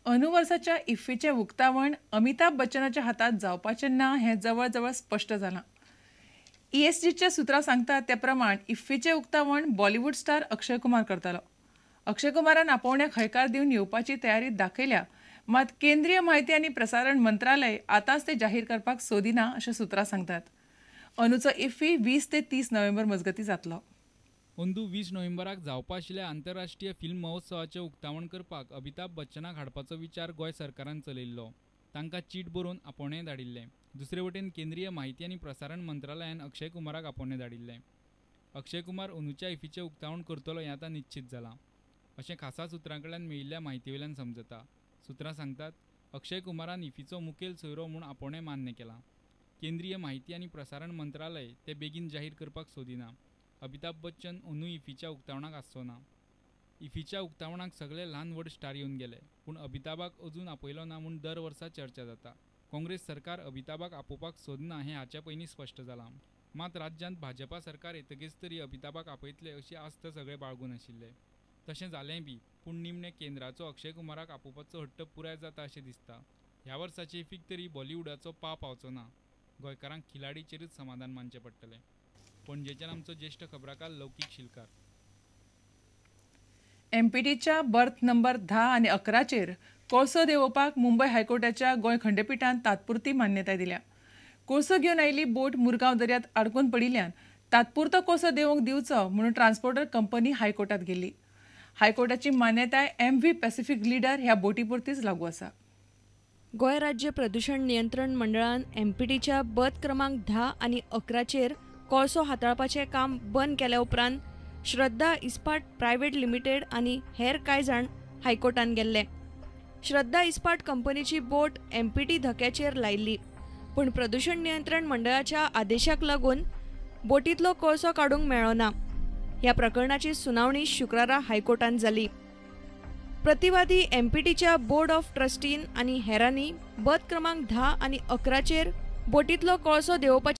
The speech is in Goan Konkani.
अंदू वर्साच्या इफ्फीचें उक्तावण अमिताभ बच्चनाच्या हातात जावपाचें ना हें जवळ जवळ स्पश्ट जालां. ईएसजीच्या सुत्रां सांगतात त्या प्रमाण इफ्फीचें उक्तावण बॉलिवूड स्टार अक्षय कुमार करतलो. अक्षय कुमारान आपोवण्याक हयकार दिवन येवपाची तयारी दाखयल्या, मात केंद्रीय म्हायती आनी प्रसारण मंत्रालय आतांच ते जाहीर करपाक सोदिना अशें सुत्रां सांगतात. अंदूचो इफ्फी 20 ते 30 नोव्हेंबर मजगतीं जातलो. अंदू 20 नोव्हेंबराक जावपा आशिल्ल्या आंतरराष्ट्रीय फिल्म महोत्सवाचें उक्तावण करपाक अमिताभ बच्चनाक हाडपाचो विचार गोंय सरकारान चलयिल्लो. तांकां चीट बरोवन आपोवणें धाडिल्लें. दुसरे वटेन केंद्रीय म्हायती आनी प्रसारण मंत्रालयान अक्षय कुमाराक आपोवणें धाडिल्लें. अक्षय कुमार अंदूच्या इफ्फीचें उक्तावण करतलो हें आतां निश्चीत जालां अशें खासा सुत्रां कडल्यान मेळिल्ल्या म्हायती वयल्यान समजता. सुत्रां सांगतात, अक्षय कुमारान इफ्फीचो मुखेल सोयरो म्हूण आपोवणें मान्य केलां. केंद्रीय म्हायती आनी प्रसारण मंत्रालय ते बेगीन जाहीर करपाक सोदिना. अमिताभ बच्चन अंदू इफ्फीच्या उक्तावणाक आसचो ना. इफ्फीच्या उक्तावणाक सगळे ल्हान व्हड स्टार येवन गेले, पूण अमिताभाक अजून आपयलो ना म्हूण दर वर्सा चर्चा जाता. काँग्रेस सरकार अमिताभाक आपोवपाक सोदना हें हाचे पयलीं स्पश्ट जालां. मात राज्यांत भाजपा सरकार येतकीच तरी अमिताभाक आपयतले अशी आस्त सगळे बाळगून आशिल्ले. तशें जालेंय बी, पूण निमणें केंद्राचो अक्षय कुमाराक आपोवपाचो हट्ट पुराय जाता अशें दिसता. ह्या वर्साचे इफ्फीक तरी बॉलिवूडाचो पा पावचो ना. गोंयकारांक खिलाडीचेरूच समाधान मानचें पडटलें. पणजेच्यान आमचो ज्येश्ठ खबराकार लौकीक शिलकार. एमपीटीच्या बर्थ नंबर 10 आनी 11चेर कोळसो देंवोवपाक मुंबय हायकोर्टाच्या गोंय खंडपिठान तात्पुरती मान्यताय दिल्या. कोळसो घेवन आयिल्ली बोट मुरगांव दर्यांत आडकून पडिल्ल्यान तात्पुरतो कोळसो देंवोवंक दिवचो म्हणून ट्रान्सपोर्टर कंपनी हायकोर्टात गेल्ली. हायकोर्टाची मान्यताय एमव्ही पॅसिफिक लिडर ह्या बोटी पुरतीच लागू आसा. गोंय राज्य प्रदूषण नियंत्रण मंडळान एमपीटीच्या बर्थ क्रमांक 10 आनी 11चेर कोळसो हाताळपाचें काम बंद केल्या उपरांत श्रद्धा इस्पात प्रायव्हेट लिमिटेड आनी हेर कांय जाण हायकोर्टान गेल्ले. श्रद्धा इस्पात कंपनीची बोट एमपीटी धक्याचेर लायिल्ली, पूण प्रदूषण नियंत्रण मंडळाच्या आदेशाक लागून बोटींतलो कोळसो काडूंक मेळ्ळो ना. ह्या प्रकरणाची सुनावणी शुक्रारा हायकोर्टान जाली. प्रतिवादी एमपीटीच्या बोर्ड ऑफ ट्रस्टीन आनी हेरांनी बर्थ क्रमांक 10 आनी 11चेर बोटींतलो कोळसो देंवोवपाची